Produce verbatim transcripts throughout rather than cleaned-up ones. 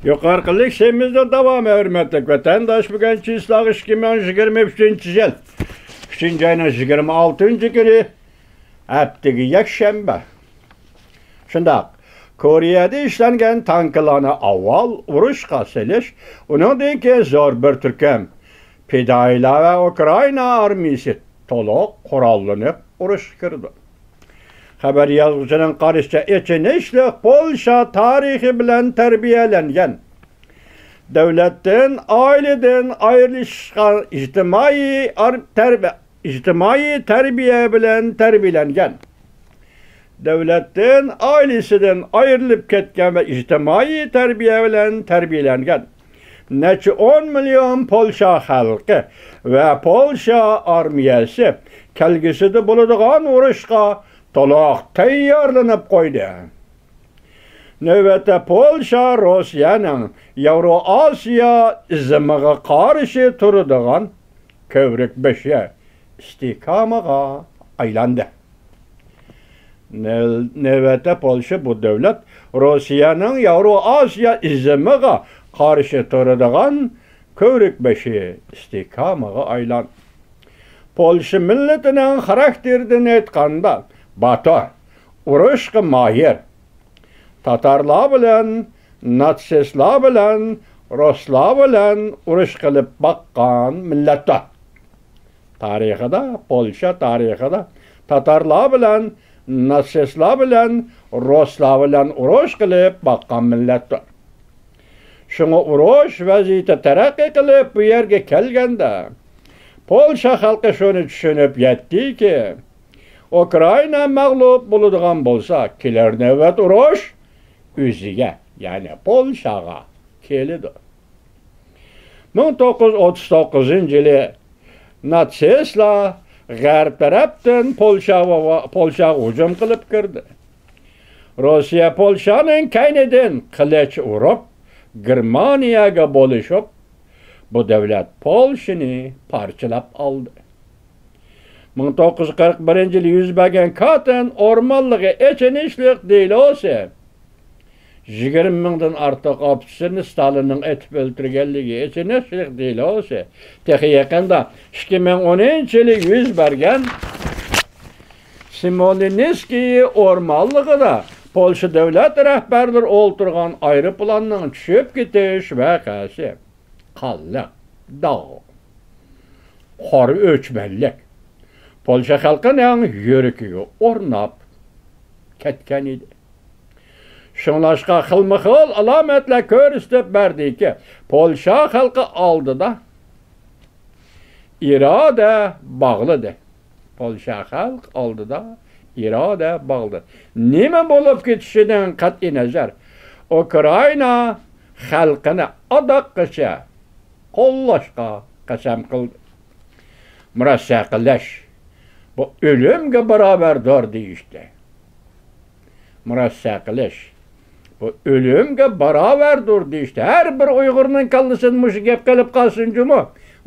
يۇقىرىقى سېمىزنىڭ داۋامى، ھۆرمەتلىك ۋەتەنداش، بۈگۈن چىسلاغ ئىككى مىڭ يىگىرمە ئۈچىنچى يىل، ئۈچىنچى ئاينىڭ يىگىرمە ئالتىنچى كۈنى، ھەپتىگە يەكشەنبە. شۇنداق، كورېيەدە ئىشلەنگەن تانكىلارنى ئاۋۋال ئۇرۇشقا سېلىش، ئۇنىڭدىن كېيىن زور بىر تۈركۈم پىدائىيلار ۋە ئۇكرائىنا ئارمىيىسى تولۇق قوراللىنىپ ئۇرۇشقا كىرىدۇ. خەۋەر يازغۇچىنىڭ قارىشىچە، ئېچىنىشلىق، پولشا تارىخى بىلەن تەربىيەلەنگەن، دۆلەتتىن، ئائىلىدىن ئايرىلىشقا ئىجتىمائىي ئار-، تەربىيە، ئىجتىمائىي تەربىيە بىلەن تەربىيەلەنگەن، دۆلەتتىن، ئائىلىسىدىن ئايرىلىپ كەتكەن ۋە ئىجتىمائىي تەربىيە بىلەن تەربىيەلەنگەن نەچچە ئون مىليون پولشا خەلقى ۋە پولشا ئارمىيەسى كەلگۈسىدە بولىدىغان ئۇرۇشقا تولۇق تەييارلىنىپ قويدى. نۆۋەتتە پولشا روسىيەنىڭ ياۋرو ئاسىيا ئىزىمىغا قارشى تۇرىدىغان كۆۋرۈك بېشى، ئىستىھكامىغا ئايلاندى. نۆ-، نۆۋەتتە پولشا بۇ دۆلەت روسىيەنىڭ ياۋرو ئاسىيا ئىزىمىغا قارشى تۇرىدىغان كۆۋرۈك بېشى، ئىستىھكامىغا ئايلاندى. پولشا مىللىتىنىڭ خاراكتېرىدىن ئېيتقاندا، باتۇر، ئۇرۇشقا ماھىر، تاتارلار بىلەن، ناتسىستلار بىلەن، رۇسلار بىلەن ئۇرۇش قىلىپ باققان مىللەتتۇر. تارىخىدا، پولشا تارىخىدا تاتارلار بىلەن، ناتسىستلار بىلەن، رۇسلار بىلەن ئۇرۇش قىلىپ باققان مىللەتتۇر. شۇڭا ئۇرۇش ۋەزىيىتى تەرەققىي قىلىپ بۇ يەرگە كەلگەندە، پولشا خەلقى شۇنى چۈشىنىپ يەتتىكى، ئۇكرائىنا مەغلۇپ بولىدىغان بولسا، كېلەر نۆۋەت ئۇرۇش ئۆزىگە، يەنى پولشاغا كېلىدۇ. مىڭ توققۇز يۈز ئوتتۇز توققۇزىنچى يىلى ناتسىستلار غەرب تەرەپتىن پولشا ۋە، پولشاغا ھۇجۇم قىلىپ كىردى. روسىيە پولشانىڭ كەينىدىن قىلىچ ئۇرۇپ، گېرمانىيەگە بولۇشۇپ، بۇ دۆلەت پولشىنى پارچىلاپ ئالدى. مىڭ توققۇز يۈز قىرىق بىرىنچى يىلى يۈز بەرگەن كاتېن ئورمانلىقى ئېچىنىشلىق دېلوسى، يىگىرمە مىڭدىن ئارتۇق ئوفىتسېرنى ستالىننىڭ ئېتىپ ئۆلتۈرگەنلىكى ئېچىنىشلىق دېلوسى، تېخى يېقىندا ئىككى مىڭ ئونىنچى يىلى يۈز بەرگەن سمولېنسكىي ئورمانلىقىدا پولشا دۆلەت رەھبەرلىرى ئولتۇرغان ئايروپىلاننىڭ چۈشۈپ كېتىش ۋەقەسى. قانلىق، داغ، قارا ئۆچمەنلىك پولشا خەلقىنىڭ يۈرىكىگە ئورناپ كەتكەن ئىدى. شۇڭلاشقا خىلمۇ خىل ئالامەتلەر كۆرسىتىپ بەردىكى، پولشا خەلقى ئالدىدا ئىرادە باغلىدى. پولشا خەلق ئالدىدا ئىرادە باغلىدى. نېمە بولۇپ كېتىشىدىن قەتئىينەزەر، ئۇكرائىنا خەلقىنى ئاداققىچە قوللاشقا قەسەم قىلدى. مۇرەسسە قىلىش، بۇ ئۆلۈمگە باراۋەردۇر دېيىشتى. مۇرەسسە قىلىش، بۇ ئۆلۈمگە باراۋەردۇر دېيىشتى. ھەر بىر ئۇيغۇرنىڭ كاللىسىدىن مۇشۇ گەپ قېلىپ قالسۇن جۇمۇ.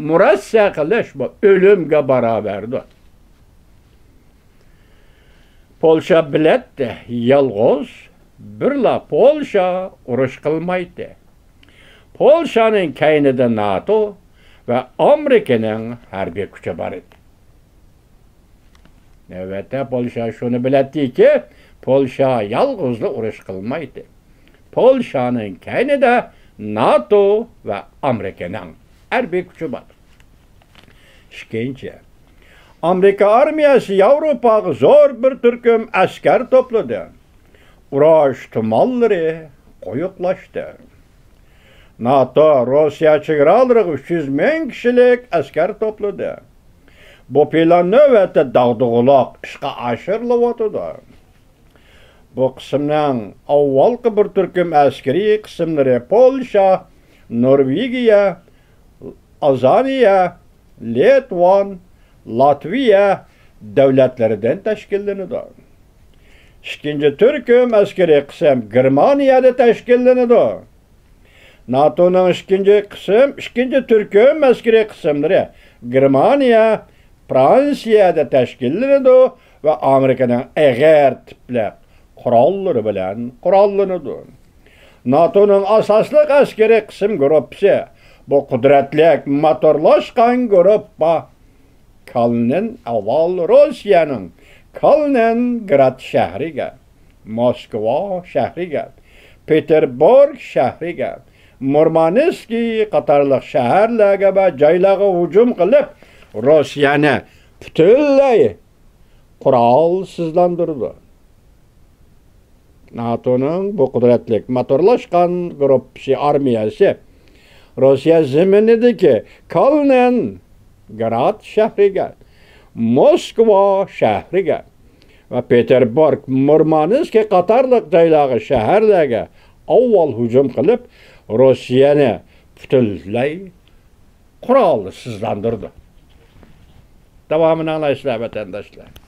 مۇرەسسە قىلىش، بۇ ئۆلۈمگە باراۋەردۇر. پولشا بىلەتتى، يالغۇز بىرلا پولشا ئۇرۇش قىلمايتتى. پولشانىڭ كەينىدە ناتو ۋە ئامېرىكىنىڭ ھەربىي كۈچى بار ئىدى. نۆۋەتتە پولشا شۇنى بىلەتتىكى، پولشا يالغۇزلا ئۇرۇش قىلمايتتى. پولشانىڭ كەينىدە ناتو ۋە ئامېرىكىنىڭ ھەربىي كۈچى بار. ئىككىنچى، ئامېرىكا ئارمىيەسى ياۋروپاغا زور بىر تۈركۈم ئەسكەر توپلىدى. ئۇرۇش تۇمانلىرى قويۇقلاشتى. ناتو روسىيە چېگرالىرىغا ئۈچ يۈز مىڭ كىشىلىك ئەسكەر توپلىدى. بۇ پىلان نۆۋەتتە داغدۇغىلىق ئىشقا ئاشۇرۇلۇۋاتىدۇ. بۇ قىسىمنىڭ ئاۋۋالقى بىر تۈركۈم ئەسكىرىي قىسىملىرى پولشا، نورۋېگىيە، ئازانىيە، لىتۋان، لاتۋىيە دۆلەتلىرىدىن تەشكىللىنىدۇ. ئىككىنچى تۈركۈم ئەسكىرىي قىسىم گېرمانىيەدە تەشكىللىنىدۇ. ناتونىڭ ئىككىنچى قىسىم، ئىككىنچى تۈركۈم ئەسكىرىي قىسىملىرى گېرمانىيە، فرانسىيەدە تەشكىللىنىدۇ ۋە ئامېرىكىنىڭ ئېغىر تىپلىق قوراللىرى بىلەن قوراللىنىدۇ. ناتونىڭ ئاساسلىق ئەسكىرىي قىسىم گۇرۇپپىسى، بۇ قۇدرەتلىك موتورلاشقان گۇرۇپپا كالنىن ئاۋۋال روسىيەنىڭ كالنىنگراد شەھىرىگە، موسكۋا شەھىرىگە، پېتېربۇرگ شەھىرىگە، مۇرمانسكى قاتارلىق شەھەرلەرگە ۋە جايلارغا ھۇجۇم قىلىپ، روسىيەنى پۈتۈنلەي قورالسىزلاندۇرىدۇ. ناتونىڭ بۇ قۇدرەتلىك موتورلاشقان گۇرۇپپىسى ئارمىيەسى روسىيە زېمىنىدىكى كالنىنگراد شەھىرىگە، موسكۋا شەھىرىگە ۋە پېتېربۇرگ، مۇرمانسكى قاتارلىق جايلارغا، شەھەرلەرگە ئاۋۋال ھۇجۇم قىلىپ، روسىيەنى پۈتۈنلەي قورالسىزلاندۇرىدۇ. داۋامىنى ئاڭلايسىلەر، ۋەتەنداشلار.